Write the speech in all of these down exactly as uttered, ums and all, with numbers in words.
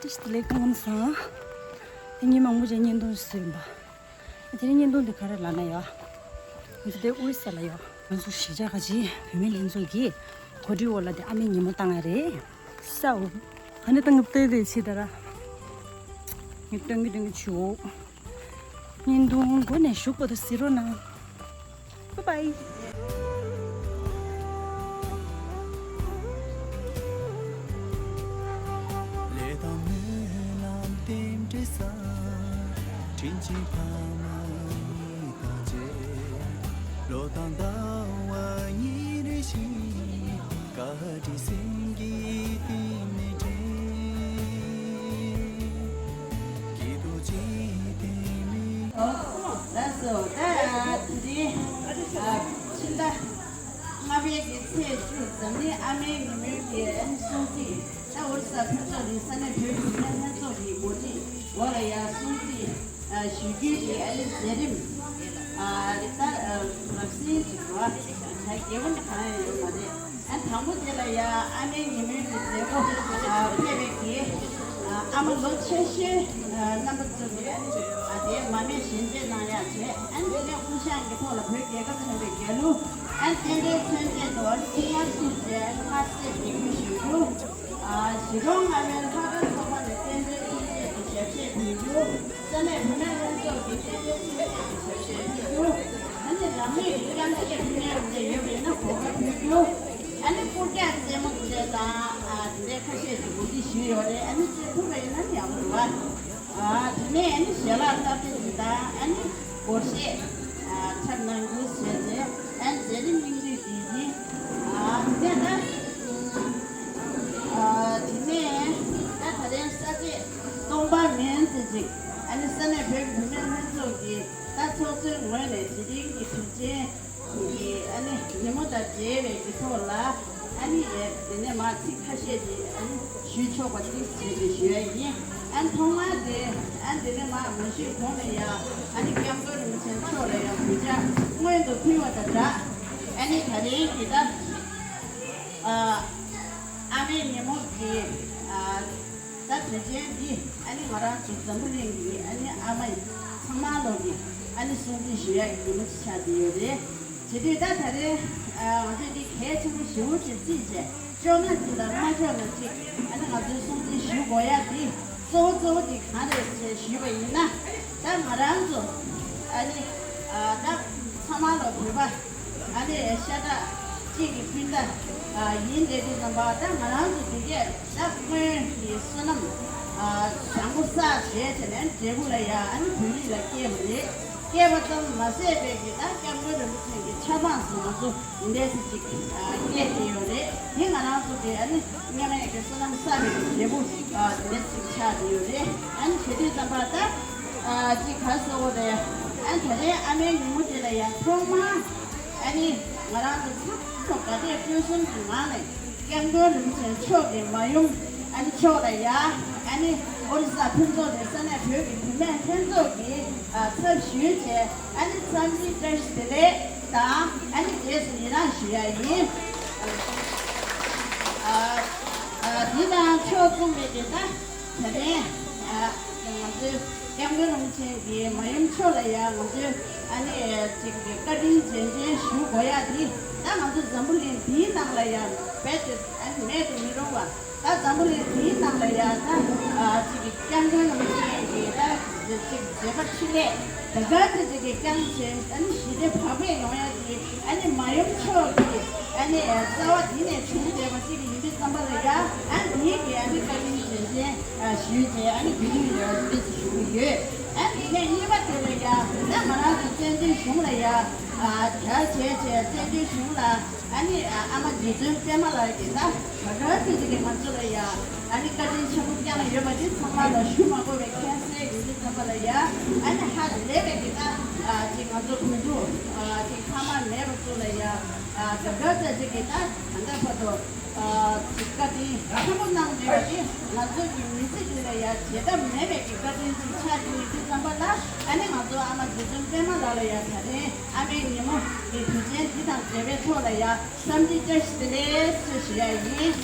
ཏིས་ཏི་ལེ་ཁོང་སང་། དེ་ཉིན་མང་པོ་ཅིག་བརྙན་ཐུང་བཟོས་ཡིན་པ། དེ་རིང་བརྙན་ཐུང་དེ་ག་རེ་ལབ་ན་ཡ། ང་ཚོ་དེ་ཨོ་རི་ས་ལ་ཡ། ང་ཚོ་གཞིས་ཆགས་ཁ་ཆེའི་བུད་མེད་ལྷན་ཚོགས་ཀྱིས་གོ་སྒྲིག་འོག་ལ་དེ་ཨ་མའི་ཉིན་མོ་བཏང་ཡ་རེད། སའོ། ཨ་ནི་ད་ངུ་ཏེ་དེ་ཕྱི་ད་ར། ངུ་ཏེ་ངུ་ཏེ་ངུ་ཆུ་འོ། བརྙན་ཐུང་འགོ་ནས་གཞུག་བར་དུ་གཟིགས་རོགས་གནང་། Bye bye. ལས་དང་སྨོན་ལམ་རྟེན་འབྲེལ་བསགས། དྲིན་ཅན་ཕ་མ་གཉིས་དང་མཇལ། ལོ་དང་ཟླ་བ་གཉིས་རེ་བཞིན། བཀའ་དྲིན་སེམས་ཀྱི་གཏིང་ནས་དྲན། སྐྱིད་སྡུག་ཅི་བདེ་མིན། ལགས་སོ། ད་དེ་རིང་ཕྱི་ཟླ་ལྔ་པའི་གི་ཚེས་བཅུ་འཛམ་གླིང་ཨ་མའི་ཉིན་མོའི་གི་ཨ་ནི་སྲུང་བརྩི། ད་ཨོ་རི་ས་ཕུན་ཚོགས་གླིང་ས་གནས་བོད་ཀྱི་བུད་མེད་ལྷན་ཚོགས་ཀྱི་འགོ་ཁྲིད་འོག་ལ་ཡ་སྲུང་བརྩི་ཞུ་རྒྱུའི་གི་ཨ་ནི་མཛད་རིམ། ཨ་ད་རབ་གསལ་ཅིག་རེད་བ། ད་རྒྱས་པོ་འདི་གང་ཡང་ཡོད་མ་རེད། ཨ་དང་པོ་དེ་ལ་ཡ་ཨ་མའི་ཉིན་མོའི་གི་མཛད་སྒོ་ཕེབས་པའི་གི་ཨ་མ་ལོ་ཆེ་ཤོས་རྣམ་པ་ཚོ་གི་ཨ་དེ་མ་སྨད་ཞལ་མཇལ་གནང་ཡག་བྱས། ཨ་དེ་ནས་དབུ་ཞྭ་གི་ཐོག་ལ་བོད་རྒྱལ་ཁབ་ཆེན་པོའི་རྒྱལ་གླུ། ཨ་རྟེན་འབྲེལ་མཚོན་བྱེད་དུ་ཨ་ནི་ཐུགས་ཁུར་བསྐྱེད་དེ་ཨ་ནི་ཁ་གསལ་གྱི་གུས་ཞུ་རྒྱུ། ཨ་གཞིས་གྲོང་ལྔ་པའི་ལྷ་ཁང་ཚོགས་པ་ནས་རྟེན་འབྲེལ་མཚོན་བྱེད་ཀྱི་ཞབས་གཞས་ཕུལ་རྒྱུ། ས་གནས་བུད་མེད་ལྷན་ཚོགས་ཀྱིས་རྟེན་འབྲེལ་མཚོན་བྱེད་ཀྱི་ཞབས་གཞས་ཕུལ་རྒྱུ། ཨ་ནི་རང་མོས་ཀྱི་རྐྱང་གཅིག་ཕུལ་མཁན་རེ་ཡོད་པ་ཡིན་ན་གོ་སྐབས་ཕུལ་རྒྱུ། ཨ་ནི་སྤུར་རྒྱག་རྩེད་མོ་རྩེ་དང་ཨ་དེ་འདྲའི་ཁ་ཤས་ཀྱི་གོ་སྒྲིག་ཞུས་ཡོད་རེད། ཨ་ནི་རྩེ་ཐུབ་པ་ཡིན་ན་ཡག་པོ་རེད་བ། ཨ་དེ་ནས་ཨ་ནི་ཞལ་ལག་སྟབས་བདེ་ཅིག་དང་ཨ་ནི་སྒོར་གཞས་ཨ་འཁྲབ་གནང་རྒྱུ་བྱས་ཏེ་ཨ་ནི་མཛད་རིམ་སྙིང་བསྡུས་འདི་ཡིན། ཨ་དེ་ནས་ད་ཨ་དེ་ནས་ད་ད་ལན་ས་བཅད་སྟོང་པ་མིན་ཙི་ཅིག་ཨ་ནི་ས་གནས་བོད་ཀྱི་བུད་མེད་ལྷན་ཚོགས་ཀྱིས་ད་ཚོགས་གཙོའི་ངོས་ནས་དེ་རིང་གི་དུས་ཆེན་གྱི་ཨ་ནི་ཉིན་མོ་དང་འབྲེལ་བའི་གི་ཐོག་ལ་ཨ་ནི་དེ་ནས་མར་ཚིག་ཁ་ཤས་ཅིག་ཨ་ནི་ཞུས་ཆོག་པ་ཅིག་བྱས་ཏེ་ཞུ་ཡ་ཡིན། ཨ་ནི་ཐོག་མར་དེ་ཨ་ནི་དེ་ནས་མར་མ་ཞུས་གོང་ལ་ཡ་ཨ་ནི་སྐྱབས་མགོན་རིན་པོ་ཆེ་མཆོག་ལ་ཡ་གུས་ཕྱག་སྔོན་དུ་ཕུལ་བ་དང་སྦྲགས། ཨ་ནི་ད་རེས་ཀྱི་ད་ཨ་ཨ་མའི་ཉིན་མོ་གི་ཨ་ད་དུས་ཆེན་འདི་ཨ་ནི་ང་རང་ཚོ་འཛམ་བུ་གླིང་གི་ཨ་ནི་ཨ་མ་ཚང་མ་ལོག་གི་ཨ་ནི་སྲུང་བརྩི་ཞུ་ཡག་གི་ཉིན་མོ་ཅིག་ཆགས་བསྡད་ཡོད་རེད། བྱེད་དུས་ད་ད་རེས་ང་ཚོས་འདི་གལ་ཆེན་པོ་ཞེ་པོ་ཅིག་བརྩིས་བྱས་ལྕོགས་ན་གཅིག་དང་མ་ལྕོགས་ན་གཅིག་ཨ་ནི་ང་ཚོའི་སྲུང་བརྩི་ཞུ་དགོས་ཡག་འདི་གཙོ་བོ་གཙོ་བོ་འདི་གང་རེད་ཅེས་ཞུས་པ་ཡིན་ན། ད་ང་རང་ཚོ་ཨ་ནི་ད་ཚང་མ་ལ་བོད་པ་ཨ་ནི་ཤ་ཁྲག་གཅིག་གི་སྤུན་ཟླ་ཡིན་བསྡད་དུས་ཙམ་པ། ད་ང་རང་ཚོ་འདི་གས་ད་སྔོན་གྱི་བསོད་ནམས་བཟང་པོ་བསགས་བྱས་བྱས་ནས་འབྲས་བུ་ལ་ཡ་ཨ་ནི་བོད་རིགས་ལ་སྐྱེས་པ་རེད། སྐྱེས་པ་ཙམ་མ་ཟད་པའི་གི་ད་སྐྱབས་མགོན་རིན་པོ་ཆེ་གི་ཆབ་འབངས་སུ་ང་ཚོ་འདི་འདྲས་ཅིག་སྐྱེས་ཏེ་ཡོད་རེད། དེ་ང་རང་ཚོ་གི་ཨ་ནི་སྔོན་མའི་གི་བསོད་ནམས་བསགས་པའི་གི་འབྲས་བུ་འདི་འདྲས་ཅིག་ཆགས་ཏེ་ཡོད་རེད། ཨ་ནི་བྱེད་དུས་ཙམ་པ་ད་ཅིག་ག་ཟེར་དགོས་རེད། ཨ་ནི་ད་རེས་ཨ་མའི་ཉིན་མོ་དེ་ལ་ཡང་ཐོག་མར་ཨ་ནི་ང་རང་ཚོ་ཚང་མ་དགའ་དད་སྤྲོ་གསུམ་གྱི་ངང་ནས་སྐྱབས་མགོན་རིན་པོ་ཆེ་མཆོག་གི་མ་ཡུམ་ཨ་ནི་མཆོག་ལ་ཡ་ཨ་ནི་ཨོ་རི་ས་ཕུན་ཚོགས་གླིང་ས་གནས་བོད་ཀྱི་བུད་མེད་ལྷན་ཚོགས་ཀྱི་ཨ་ཚབ་ཞུས་བྱས་ཨ་ནི་འཚམས་འདྲི་བཀྲ་ཤིས་བདེ་ལེགས་དང་ཨ་ནི་རྗེས་སུ་ཡི་རངས་ཞུ་ཡ་ཡིན། ཨ་ཨ་འདི་དང་ཕྱོགས་མཚུངས་པའི་དེ་ལྟར། ད་ལན། ང་ཚོའི་སྐྱབས་མགོན་རིན་པོ་ཆེ་གི་མ་ཡུམ་མཆོག་ལ་ཡང་ང་ཚོས་ཨ་ནི་ཅིག་གི་བཀའ་དྲིན་རྗེས་དྲན་ཞུ་དགོས་ཡ་འདི་ད་ང་ཚོ་འཛམ་བུ་གླིང་འདིའི་ནང་ལ་ཡང་རྦད་དེ་ཨ་ནི་མེད་དུ་མི་རུང་བ། ད་འཛམ་བུ་གླིང་འདིའི་ནང་ལ་ཡང་ད་ཅིག་གི་སྐྱབས་མགོན་རིན་པོ་ཆེ་གི་ད་ཅིག་མཛད་པ་འཕྲིན་ལས་ད་ག་ཚོད་ཅིག་གི་བསྐྱངས་བྱས་ཨ་ནི་ཞི་བདེ་བག་ཕེབས་ཡོང་ཡ་འདི་ཨ་ནི་མ་ཡུམ་མཆོག་གི་ཨ་ནི་རྩ་བ་འདི་ནས་བྱུང་བསྡད་པ་ཅིག་ཡིན་དུས་ཙམ་པ་ལ་ཡ་ཨ་ནི་འདིའི་གི་ཨ་ནི་བཀའ་དྲིན་རྗེས་དྲན། ཞུས་ཏེ་ཨ་ནི་དགེ་ལུགས་ཡོད་རེད་ཞུ་གི་ཡོད། ཨ་ནི་དེ་ནས་གཉིས་པ་དེ་ལ་ཡ་ད་ང་རང་ཚོ་བཙན་བྱོལ་གཞུང་ལ་ཡ་གྲལ་བྱས་བྱས་བཙན་བྱོལ་གཞུང་ལ་ཨ་ནི་ཨ་མ་རྗེ་བཙུན་པད་མ་ལགས་ཀྱིས་ད་ག་ག་ཚོད་ཅིག་གིས་ང་ཚོ་ལ་ཡ་ཨ་ནི་བཀའ་དྲིན་ཆེན་པོ་བསྐྱངས་ཡོད་པ་འདི་ཚང་མ་ལ་ཞུ་མ་དགོས་པའི་མཁྱེན་གསལ་ཡིན་དུས་ཙམ་པ་ལ་ཡ་ཨ་ནི་ཧ་ལས་པའི་གི་ད་ཅིག་ང་ཚོ་བོད་ཕྲུག་ཅིག་ཕ་མ་མེད་པ་ཚོ་ལ་ཡ་ག་ག་ཚོད་ཅིག་གིས་ད་ད་ལྟ་བར་དུ། བཀའ་དྲིན་ཆེན་པོ་གནང་བསྡད་པ་དེ་ང་ཚོ་གི་མི་ཚེ་འདི་ལ་ཡང་བརྗེད་ཐབས་མེད་པའི་གི་བཀའ་དྲིན་ཅིག་ཆགས་ཀྱི་ཡོད་དུས་ཙམ་པ་ལ་ཨ་ནི་ང་ཚོ་ཨ་མ་རྗེ་བཙུན་པད་མ་ལགས་ལ་ཡང་ད་ཐེངས་ཨ་མའི་ཉིན་མོ་གི་དུས་ཆེན་འདི་དང་འབྲེལ་བའི་ཐོག་ལ་ཡང་འཚམས་འདྲི་བཀྲ་ཤིས་བདེ་ལེགས་ཞུ་ཞུ་ཡ་ཡིན།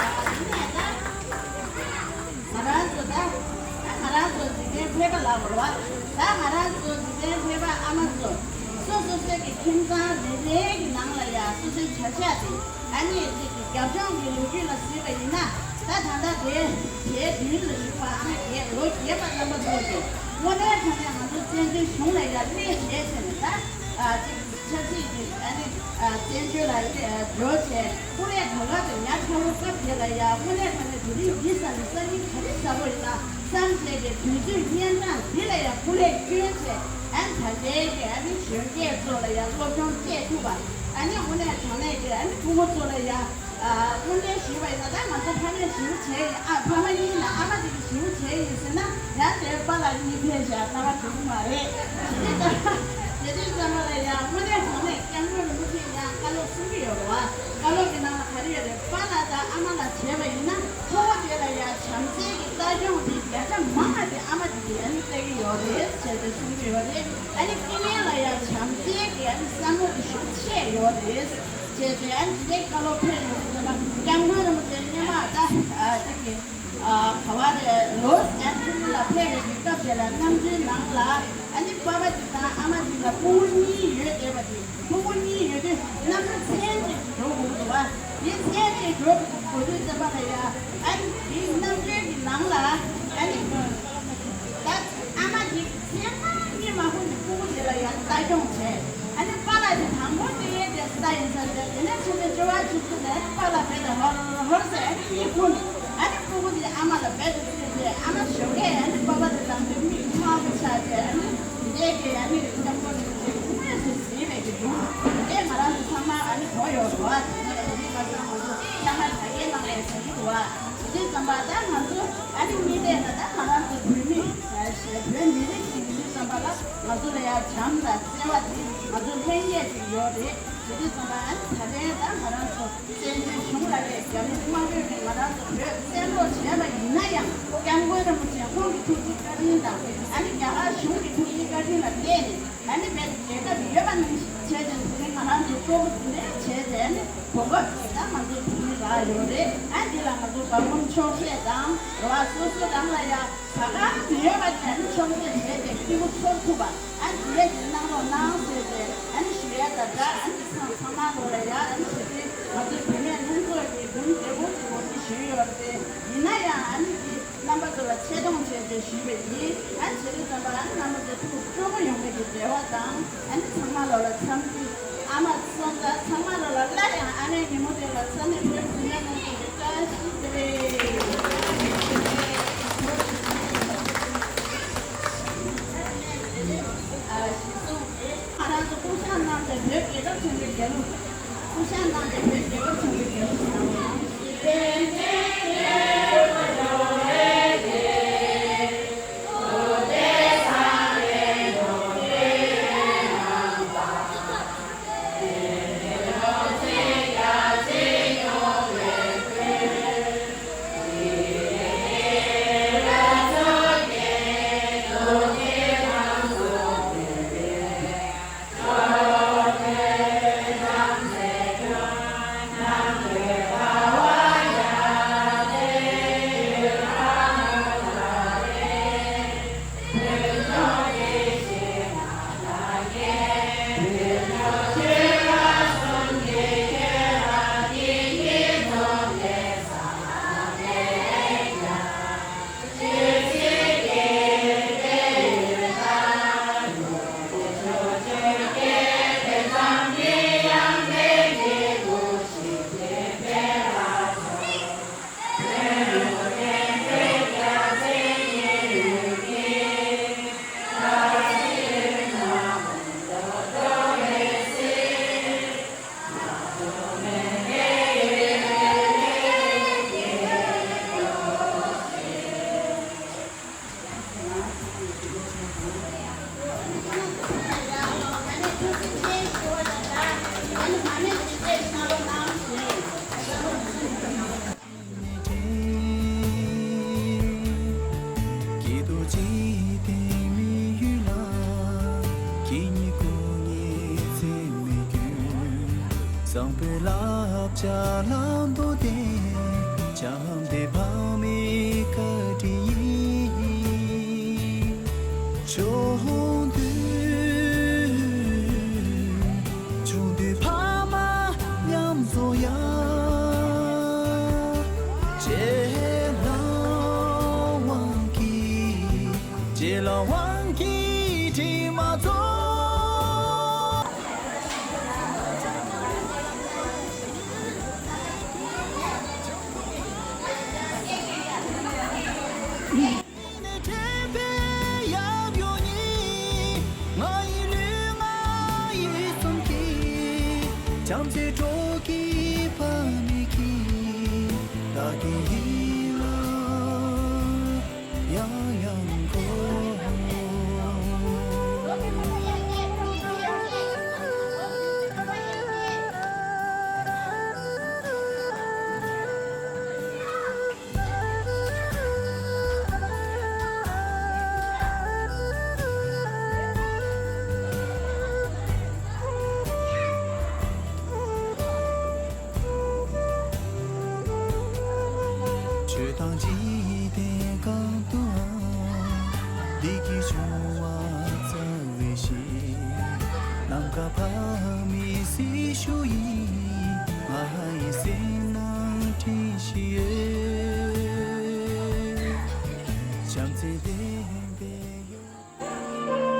ཨ་ཡིན་ནའི་ད་ ད་ང་རང་ཚོ་འདི་གའི་ཕལ་པ་ཨ་མ་ཚོ་སོ་སོ་སོའི་གི་ཁྱིམ་ཚང་རེ་རེའི་གི་ནང་ལ་ཡ་སོ་སོའི་བྱ་བཞག་དེ་ཨ་ནི་ཅིག་གི་རྒྱབ་ལྗོངས་ཀྱི་ལོ་རྒྱུས་ལ་གཟིགས་པ་ཡིན་ན། ད་ད་ལྟ་དེ་དེའི་མདུན་ལ་བཞུགས་པ་ཨ་མ་བརྒྱད་ལོ་བརྒྱད་པ་རྣམ་པ་ཚོ་གི་དངོས་གནས་དྲང་གནས་ང་ཚོ་བཙན་བྱོལ་གཞུང་ལ་ཡ་སླེབས་བྱས་བྱས་ནས་ད་ཨ་ཅིག་ཆབ་སྲིད་ཀྱི་ཨ་ནི་ཨ་བཙན་བྱོལ་ལ་ཨ་འགྲོ་བྱས་སྐུ་ལས་ག་ག་དུ་ཉར་ཚར་བའི་སྐབས་དེ་ལ་ཡ་དངོས་གནས་དྲང་གནས་དེ་རིང་འདི་ས་ནི་ས་ཉིན་ག་རེ་ཟ་བོ་ཡིན་ན་བསམ་བྱས་ཏེ་དུས་ཚོད་གཉན་འཕྲང་འདི་ལ་ཡ་སྐུ་ལས་བསྐྱོན་བྱས་ཨ་ནི་ད་ལྟའི་གི་ཨ་ནི་གཞོན་སྐྱེས་ཚོ་ལ་ཡ་སློབ་སྦྱོང་སྤྲད་ཐུབ་པ། ཨ་ནི་དངོས་གནས་དྲང་གནས་ཀྱི་ཨ་ནི་སྐུ་ངོ་ཚོ་ལ་ཡ་ཨ་སྐུ་མགྲོན་ཞུས་པ་ཡིན་ན་ད་ང་ཚོ་ཕ་མས་ཞུ་བྱས་ཡིན། ཨ་ཕ་མ་གཉིས་ལ་ཨ་མ་དེ་གི་ཞུ་བྱས་ཡིན་ཟེར་ན་ཡང་དེ་པཱ་ལགས་གཉིས་ཕེབས་བཞག་རྣ་བ་འགྲོ་གི་མ་རེད། དེ་དུས་ཙམ་པ་ལ་ཡང་དངོས་གནས་དྲང་གནས་སྐྱབས་མགོན་རིན་པོ་ཆེས་ཡང་བཀའ་སློབ་གསུང་གི་ཡོད་རེད་བ། བཀའ་སློབ་ཀྱི་ནང་ལ་ག་རེ་ཡོད་རེད། པཱ་ལགས་དང་ཨ་མ་ལགས་བྱས་པ་ཡིན་ན་ཕྲུ་གུ་དེ་ལ་ཡང་བྱམས་བརྩེ་གི་ལྟ་སྐྱོང་དེ་བརྒྱ་ཆ་མང་བ་དེ་ཨ་མ་དེ་གིས་ཨ་ནི་སྟེར་གི་ཡོད་རེད་ཟེར་ཏེ་གསུང་གི་ཡོད་རེད། ཨ་ནི་སྐྱེ་དམན་ལ་ཡང་བྱམས་བརྩེ་གི་ཨ་ནི་བསམ་བློ་དེ་ཤུགས་ཆེ་ཡོད་རེད། བྱས་ཏེ་ཨ་ནི་དེ་བཀའ་སློབ་ཕེབས་ཡོང་དུས་ཙམ་པ་སྐྱབས་མགོན་རིན་པོ་ཆེ་སྔོན་མ་ད་ཨ་ཅིག་གི་ཨ་ག་བ་རེད། ལོས་ཨན་ཇི་ལི་ལ་ཕེབས་པའི་གི་སྐབས་དེ་ལ་གནམ་གྲུའི་ནང་ལ་ཨ་ནི་པ་ཕ་དེ་དང་ཨ་མ་དེ་ལ་ཕྲུ་གུ་གཉིས་ཡོད་བསྡད་པ་དེ། ཕྲུ་གུ་གཉིས་ཡོད་དུས་གནམ་གྲུ་མཚན་གཅིག་འགྲོ་དགོས་འདུག་བ། དེ་མཚན་གཅིག་འགྲོ་དགོས་དུས་ཙམ་པ་ལ་ཡ་ཨ་ནི་དེ་གནམ་གྲུའི་གི་ནང་ལ་ཨ་ནི་ད་ཨ་མ་དེ་སེམས་པ་གཉིད་མ་ཁུག་ནས་སྤུ་གུ་དེ་ལ་ཡང་ལྟ་སྐྱོང་བྱས། ཨ་ནི་པཱ་ལགས་དེ་དང་པོ་དེ་དེ་ལྟ་ཡིན་ས་རེད། དེ་ནས་ཕྱི་ཚེ་སྤྱི་བ་ཆུ་ཚོད་ནས་པཱ་ལགས་བེད་དང་ཧོར་ཧོར་ཟེར་ཨ་ནི་གཉིད་ཁུག་ནས་ཨ་ནི་སྤུ་གུ་དེ་ཨ་མ་ལ་བེད་དུ་བཙུགས་ཏེ་ཨ་མ་ཞོགས་ཀས་ཨ་ནི་པཱ་ཕ་དེ་དང་པོ་མིག་དམར་པོ་ཆགས་ཏེ་ཨ་ནི་དེ་གས་ཨ་ནི་སྐྱབས་མགོན་རིན་པོ་ཆེ་དངོས་སུ་གཟིགས་པའི་གི་སྒྲུང་དེ་ང་རང་ཚོ་ཚང་མ་ཨ་ནི་གོ་ཡོད་རེད་བ། དེ་ནས་དེ་རིང་ཁ་སང་ང་ཚོ་ཚང་མ་དྲ་རྒྱའི་ནང་ལ་ཡང་བྱེད་ཀྱི་འདུག་བ། དེ་དུས་ཙམ་པ་ད་ང་ཚོ་ཨ་ནི་གཉིས་ལས་ན་ད་ང་རང་ཚོ་བོད་མི་ཨ་ཞེ་བོད་མི་རིགས་ཤིག་ཡིན་དུས་ཙམ་པ་ལ་ང་ཚོ་ལ་ཡང་བྱམས་དང་བརྩེ་བ་དེ་ང་ཚོ་ལྷན་སྐྱེས་ཤིག་ཡོད་རེད། དེ་དུས་ཙམ་པ་ཨ་ནི་ད་ལྟའི་ད་ང་རང་ཚོ་བཙན་བྱོལ་གཞུང་ལ་ལས་རྒྱ་མི་དམར་པོས་ནི་ང་རང་ཚོ་བོད་བཙན་འཕྲོག་བྱས་པ་ཡིན་ན་ཡང་སྐྱབས་མགོན་རིན་པོ་ཆེ་ཁོང་གི་ཐུགས་རྗེ་བཀའ་དྲིན་དང་ཨ་ནི་རྒྱ་གར་གཞུང་གི་ཐུགས་རྗེ་བཀའ་དྲིན་ལ་བརྟེན་ནས། ཨ་ནི་བོད་རྒྱལ་ཁབ་ཡོད་པ་ནང་བཞིན་བྱས་ཏེ་དེ་རིང་ང་རང་ཚོ་སྤྲོ་པོ་འདི་འདྲ་བྱས་ཏེ་ཨ་ནི་གོ་སྐབས་ཅིག་ད་ང་ཚོ་དེ་རིང་རག་ཡོད་རེད། ཨ་འདི་ལ་ང་ཚོ་བཀའ་དགོངས་ཆོག་ཤེས་དང་རེ་བ་སོ་སོ་རང་ལ་ཡ་ཟ་ཁང་དེ་ཡོད་པ་དེ་ཨ་ནི་ཆོག་ཤེས་བྱས་ཏེ་སྐྱིད་པོ་ཚོར་ཐུབ་པ་ཨ་འདི་ལས་ཀྱི་གནང་རོགས་གནང་ཟེར་ཏེ་ཨ་ནི་ཞུ་ཡ་ད་ད་ཨ་ནི་ཚང་ཚང་མ་ལོ་ལ་ཡ་ཨ་ནི་ཞུ་དུས་ང་ཚོའི་བུད་མེད་ལྷན་ཚོགས་ཀྱི་འབུམ་བདེ་པོ་ཅིག་ངོ་སྤྲོད་ཞུས་ཡོད་རེད། ཡིན་ན་ཡང་ཨ་ནི་འདི། རྣམ་པ་ཚོ་ལ་ཆེ་མཐོང་བྱས་ཏེ་ཞུས་པ་ཡིན། ཨ་ནི་བྱས་དུས་ཙམ་པ་ཨ་ནི་རྣམ་པ་ཚོ་ཐུགས་སྤྲོ་པོ་ཡོང་བའི་གི་རེ་བ་དང་ཨ་ནི་ཚང་མ་ལོ་ལ་འཚམས་འདྲི། ཨ་མ་སོང་ཙང་ཚང་མ་ལོ་ལ་སླར་ཡང་ཨ་མའི་ཉིན་མོ་དེ་ལ་ས་གནས་བོད་ཕྲུག་མཉམ་མེད་ཀྱི་བཀྲ་ཤིས་བདེ་ལེགས། ཨ་ཞེས་གསུངས་ཏེ་ང་རང་ཚོ་སྐུ་བཞེངས་གནང་སྟེ་བོད་རྒྱལ་ཁབ་ཆེན་པོའི་རྒྱལ་གླུ། སྐུ་བཞེངས་གནང་སྟེ་བོད་རྒྱལ་ཁབ་ཆེན་པོའི་རྒྱལ་གླུ་ཞིག་གནང་བ་དང་། བསམ་པའི་བསླབ་བྱ་ལམ་དུ་བསྟན། བྱམས་བརྩེ་ཕ་མའི་བཀའ་དྲིན་ཡིན། ལ་དབང་གི་དྲི་མ་རྫོགས། ནས་དྲན་པའི་ཡབ་ཡུམ་ཉིད། ང་ཡི་ལུས་ངག་ཡིད་གསུམ་གྱི། བྱམས་བརྩེའི་སྤྲོ་གི་ཕ་མེས་ཀྱི། བདག་གི་ཡིད་ལ་ཡང་ཡང་འཁོར། ཆོས་དང་འཇིག་རྟེན་གང་དུའང་། བདེ་སྐྱིད་འབྱུང་བ་བརྩེ་བའི་གཞི། ནམ་མཁའ་ཕ་མའི་སྲི་ཞུ་ཡིས། ང་ཡི་སེམས་ནང་བྲིས་ཤིག་ཡོད། བྱམས་བརྩེ་ལྡན་པའི་ཡུལ།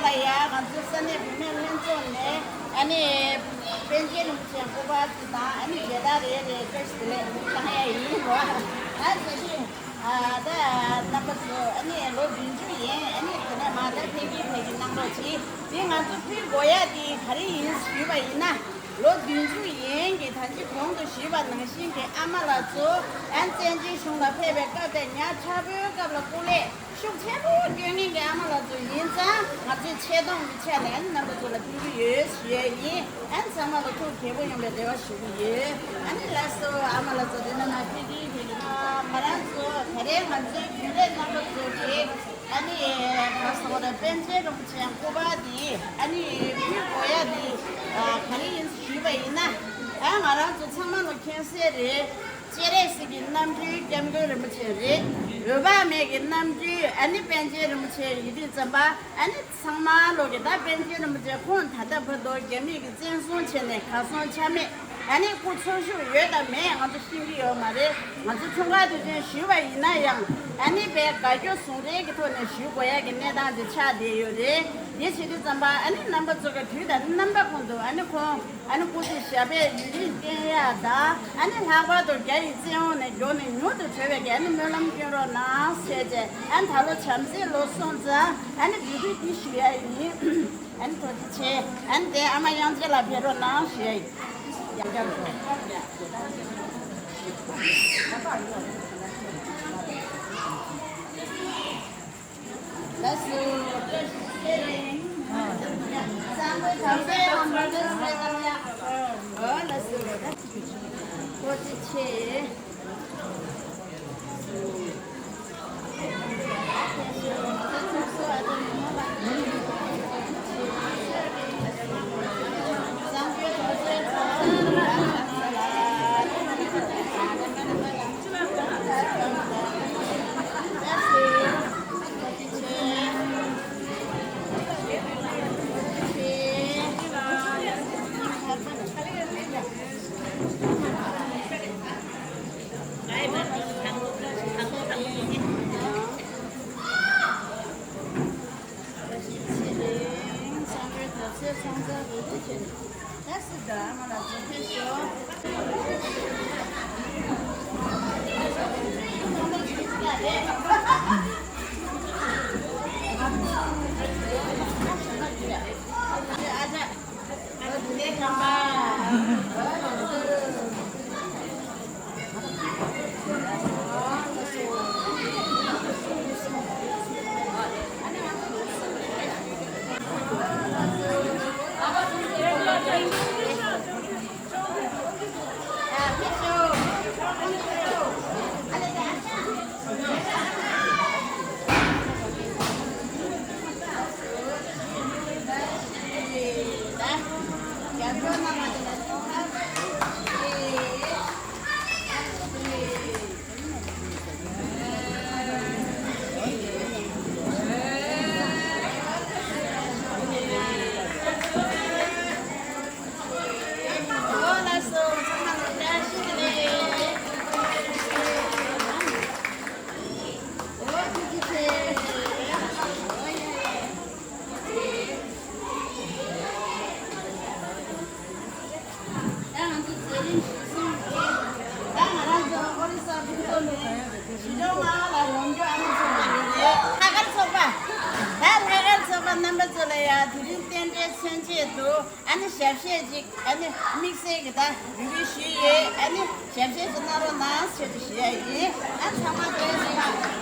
ལ་ཡ་ང་ཚོའི་ས་གནས་བུད་མེད་ལྷན་ཚོགས་ནས་ཨ་ནི་པཎ་ཆེན་རིན་པོ་ཆེའི་སྐུ་པར་དེ་དང་ཨ་ནི་མཇལ་དར་རེ་རེ་བཀྲ་ཤིས་བདེ་ལེགས་བཏང་ཡ་ཡིན་རོ། ཨ་ནི་དེ་དུས་ཨ་ད་རྣམ་པ་ཚོ་ཨ་ནི་ལོ་བདུན་ཅུ་ཡིན། ཨ་ནི་དེ་ནས་མ་ད་ཕེབས་ཀྱི་ཕེབས་ཀྱི་གནང་རོགས་གྱིས། དེ་ང་ཚོ་ཕུལ་དགོས་ཡ་དེ་ག་རེ་ཡིན་ཞུས་པ་ཡིན་ན། ལོ་བདུན་ཅུ་ཡན་གྱི་ད་ཅི་གོང་དུ་ཞུས་པ་ནང་བཞིན་གྱི་ཨ་མ་ལགས་ཚོ་ཨན་བཙན་བྱོལ་གཞུང་ལ་ཕེབས་པའི་སྐབས་དེ་ཉག་ཕྲ་བོའི་སྐབས་ལ་སྐུ་ལས་ཤུགས་ཆེན་པོ་སྐྱོན་མཁན་གྱི་ཨ་མ་ལགས་ཚོ་ཡིན་ཙང་ང་ཚོས་ཆེ་མཐོང་གི་ཆ་ནས་ཨན་རྣམ་པ་ཚོ་ལ་ཕུལ་གྱི་ཡོད་ཞུ་ཡས་ཡིན། ཨན་ཚང་མ་ལ་ཐུགས་དགྱེས་པོ་ཡོང་བའི་རེ་བ་ཞུ་གི་ཡོད། ཨ་ནི་ལགས་སོ་ཨ་མ་ལགས་ཚོ་དེ་ན་མ་ཕེབས་ཀྱི་ཕེབས་ཀྱི་ང་རང་ཚོ་ད་རེས་ང་ཚོའི་རྒྱུན་ལས་རྣམ་པ་ཚོ་གིས། ཨ་ནི་ག་སོང་ར་པཎ་ཆེན་རིན་པོ་ཆེའི་སྐུ་པར་འདི་ཨ་ནི་ཕུལ་དགོས་ཡ་འདི་ག་རེ་ཡིན་ཞུས་པ་ཡིན་ན། ཨ་ང་རང་ཚོ་ཚང་མ་ལ་མཁྱེན་གསལ་རེད། སྤྱན་རས་གཟིགས་ཀྱི་རྣམ་སྤྲུལ་སྐྱབས་མགོན་རིན་པོ་ཆེ་རེད། འོད་དཔག་མེད་ཀྱི་རྣམ་སྤྲུལ་ཨ་ནི་པཎ་ཆེན་རིན་པོ་ཆེ་ཡིན་དུས་ཙམ་པ་ཨ་ནི་ཚང་མ་ལོག་གི་ད་པཎ་ཆེན་རིན་པོ་ཆེ་ཁོང་ད་ལྟ་བར་དུ་རྒྱ་མི་གིས་བཙན་བཟུང་བྱས་ནས་གར་སོང་ཆ་མེད། ཨ་ནི་སྐུ་འཚོ་བཞུགས་ཡོད་དམ་མེད་ང་ཚོ་ཤེས་ཀྱི་ཡོད་མ་རེད། ང་ཚོ་འཁྲུངས་སྐར་དུས་ཆེན་ཞུས་པ་ཡིན་ན་ཡང་ཨ་ནི་དཔེ་དགའ་སྐྱོ་ཟུང་འབྲེལ་གྱི་ཐོག་ནས་ཞུ་དགོས་ཡ་གི་གནས་སྟངས་དེ་ཆགས་བསྡད་ཡོད་རེད། དེ་བྱེད་དུས་ཙམ་པ་ཨ་ནི་རྣམ་པ་ཚོ་གི་དུས་དང་རྣམ་པ་ཀུན་ཏུ་ཨ་ནི་ཁོང་ཨ་ནི་སྐུ་ཚེ་ཞབས་པད་ཡུན་རིང་བརྟན་ཡ་དང་ཨ་ནི་ལྷག་པར་དུ་རྒྱ་ཡི་བཙན་འོག་ནས་མགྱོགས་ནས་མྱུར་དུ་གྲོལ་བའི་གི་ཨ་ནི་སྨོན་ལམ་སྐྱོན་རོགས་གནང་ཞེས་བྱས། ཨ་ནི་ད་ལོ་བྱམས་བརྩེའི་ལོ་སོང་ཙང་ཨ་ནི་འབུལ་སྐུལ་འདི་ཞུ་ཡ་ཡིན། ཨན་ཐུགས་རྗེ་ཆེ། ཨན་དེ་ཨ་མ་དབྱངས་ཅན་ལགས་ཕེབས་རོགས་གནང་ཞུ་ཡ་ཡིན། ཡང་བསྐྱར་དུ། ལགས་སོ། གསང་བའི་དམ་པའི་ལམ་ལ་བཀྲ་ཤིས་བདེ་ལེགས་གནང་ཡ། ཨོ་ལགས་སོ། ཐུགས་རྗེ་ཆེ། ད་ང་ཚོ་ཨོ་རི་ས་ཕུན་ཚོགས་ནས་ཞི་ལྷག་ལ་ཡོང་རྒྱུ་ཨ་མ་ཚོགས་པ་ཡོད་རེད། ལྷག་དཀར་ཚོགས་པ། ད་ལྷག་དཀར་ཚོགས་པ་རྣམ་པ་ཚོ་ལ་ཡང་དེ་རིང་རྟེན་འབྲེལ་མཚོན་ཆེད་དུ་ཨ་ནི་ཞབས་གཞས་ཅིག་ཨ་ནི་དམིགས་བསལ་གྱི་ད་འབུལ་སྐུལ་ཞུས་ཡོད། ཨ་ནི་ཞབས་གཞས་ཅིག་གནང་རོགས་གནང་ཞེས་ཞུ་ཡ་ཡིན། ཨ་ཚང་མ་བཀྲ་ཤིས་ལ།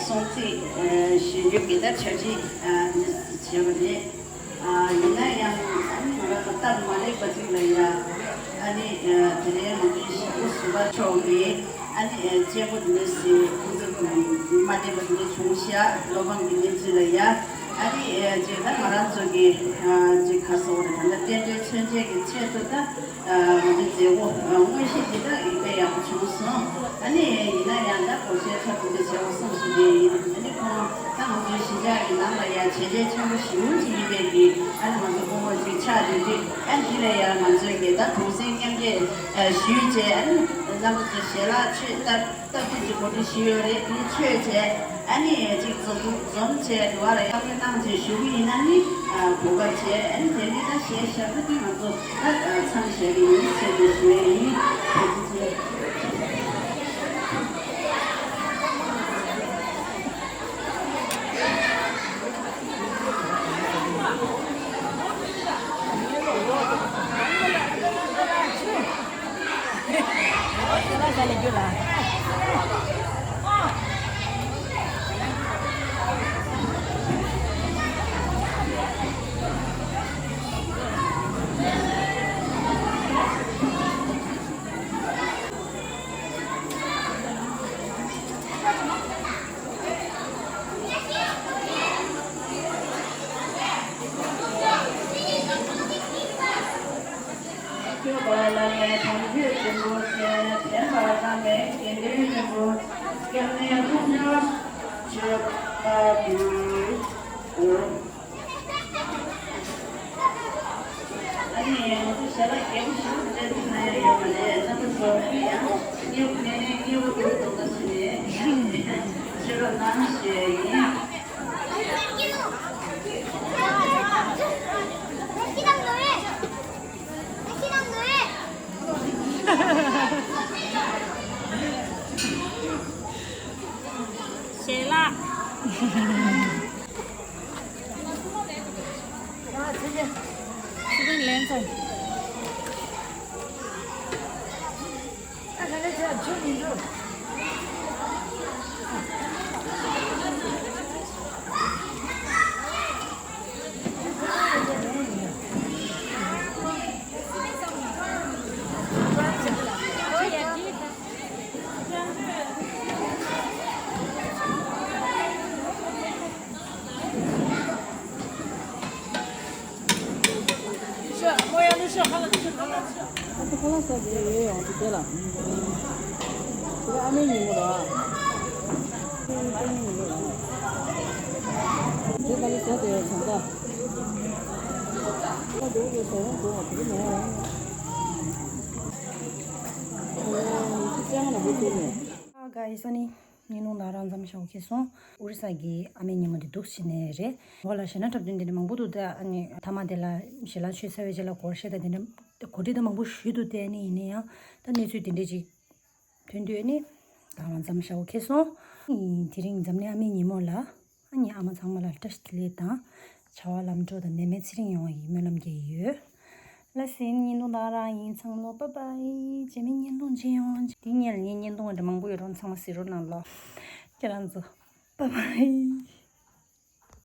སྲུང་བརྩི་ཞུ་རྒྱུ་གི་ད་འཆར་གཞི་བྱས་པ་རེད། ཡིན་ན་ཡང་ཨ་ནི་ང་རང་ལ་སྟབས་མ་ལེགས་པ་ཅིག་ལ་ཡ་ཨ་ནི་དེ་རིང་ང་ཚོའི་ཞི་བོ་ཟུར་པ་མཆོག་གིས་ཨ་ནི་གཅེན་པོ་དེ་འདྲ་ཞིག་ཁོང་ཚོ་མ་བདེ་བ་དེ་འདྲ་བྱུང་ཤག་བློ་ཕམ་གྱི་གནས་ཚུལ་ལ་ཡ་ཨ་ནི་ཅེས་ད་ང་རང་ཚོ་གི་ཅིག་ཁ་གསོ་བ་དང་ད་རྟེན་འབྲེལ་མཚོན་བྱེད་ཀྱི་ཆེད་དུ་ད། ང་ཚོའི་མཛད་སྒོ་དངོས་གཞི་འདི་དག་ཡིན་པས་ཡག་པོ་བྱུང་སོང་། ཨ་ནི་ཡིན་ན་ཡང་ད་སྒོར་གཞས་ཚར་དུ་འདི་བྱས་པ་སོང་ཞུ་རྒྱུ་ཡིན། ཨ་ནི་ཁོང་ད་ང་ཚོའི་གཞིས་ཆགས་ཀྱི་ནང་ལ་ཡང་བྱས་རྗེས་ཆེན་པོ་ཞེ་པོ་ཅིག་ཡིན་པས་ཀྱི་ཨ་ནི་ང་ཚོ་སྐུ་ངོ་ཅིག་ཆགས་བསྡད་དུས་ཨ་ནི་འདི་ལ་ཡང་ང་ཚོའི་གི་ད་གུང་སེང་མཉམ་འབྲེལ་ཞུས་བྱས་ཨ་ནི་རྣམ་པ་ཚོ་ཞལ་ལག་མཆོད་སྟབས། སྟབས་བདེ་ཅིག་གོ་སྒྲིག་ཞུས་ཡོད་རེད། དེ་མཆོད་བྱས་ཨ་ནི་ཅིག་འཛོམས་འཛོམས་བྱས་འགྲོ་བ་ལ་ཡག་པོ་བཏང་བྱས་ཞུ་གི་ཡིན་ན་ནི་གོ་སྐབས་བྱས་ཨ་ནི་དེ་ནི་ད་གཞས་ཞབས་བྲོ་དེ་ང་ཚོ་ད་མཚམས་བཞག་གི་ཡིན་ཟེར་ཏེ་ཞུ་ཡ་ཡིན། ཐུགས་རྗེ་ཆེ། སྐྱོབ་པ་བླ་མེད་དམ་ཆོས་ཆེན་པོ་ཆེ། འདྲེན་པ་བླ་མེད་དགེ་འདུན་ཆེན་པོ། སྐྱབས་གནས་དཀོན་མཆོག་མཆོད་པ་ཕུལ། ཨ་ནི་ང་ཚོ་ཞལ་ལག་རྒྱས་པོ་ཞིག་སྤྲད་ཐུབ་ན་ཡང་ཡོད་མ་རེད། རྣམ་པ་ཚོ་ཡང་སྙིང་ནས་སྙིང་རུས་དང་བསམ་ནས་ཕྱིར་རོགས་གནང་ཞུ་ཡ་ཡིན། ཞལ་ལག་ཚེ་བརྟན་ལན་ཚོ། ཨ་ཁ་ལག་ཟ་དེ་ཡོད་ཡོང་དུས་དེ་ལ། དེ་ཨ་མའི་ཉིན་མོ་ར། དེ་ཨ་མའི་ཉིན་མོ་ར། དེ་ཁ་ལག་ཟ་དེ་ཡོད་བྱང་ད། ཁ་འདུག་གི་ཟ་ཡོང་འདུག་དེ་མེད། ཨ་ག་ཡི་ས་ནི། ཉིན་ནུང་ད་རང་མཚམས་ཞོག་ཁེ་སོང་། ཨོ་རི་ས་གི་ཨ་མའི་ཉིན་མོ་དེ་འདུག་ཕྱི་ནས་རེད། འོ་ལ་ཞེ་ན་འཁྲབ་སྟོན་དེ་འདྲ་མང་པོ་འདུག་ད་ཨ་ནི་མཐའ་མ་དེ་ལ་ཞལ་ལག་མཆོད་ཚར་བའི་རྗེས་ལ་སྒོར་གཞས་དང་དེ་འདྲ་གོ་སྒྲིག་ད་མང་པོ་ཞུས་འདུག་དེ་ནི་ཡིན་ན་ཡང་ད་གནས་ཚུལ་དེ་འདྲ་ཅིག་ཐོན་དུས་ནི་ད་རང་མཚམས་ཞོག་ཁེ་སོང་། དེ་རིང་འཛམ་གླིང་ཨ་མའི་ཉིན་མོ་ལ། ཨ་ནི་ཨ་མ་ཚང་མ་ལ་བཀྲ་ཤིས་བདེ་ལེགས་དང་། བྱ་བ་ལམ་འགྲོ་དང་ནད་མེད་ཚེ་རིང་ཡོང་བའི་སྨོན་ལམ་རྒྱག་གི་ཡོད། ལ་སེ་ཉིན་ནུང་ད་རང་ཡིན་ཚང་མ་ལོ་པ་པའི་རྗེས་མའི་བརྙན་ཐུང་མཇལ་ཡོང་། འདི་ཉིན་ལ་ངའི་བརྙན་ཐུང་འདྲ་མང་པོ་ཡོད་རུང་ཚང་མ་གཟིགས་རོགས་གནང་ལོ། ཁྱེད་རང་ཚོ་པ་པའི།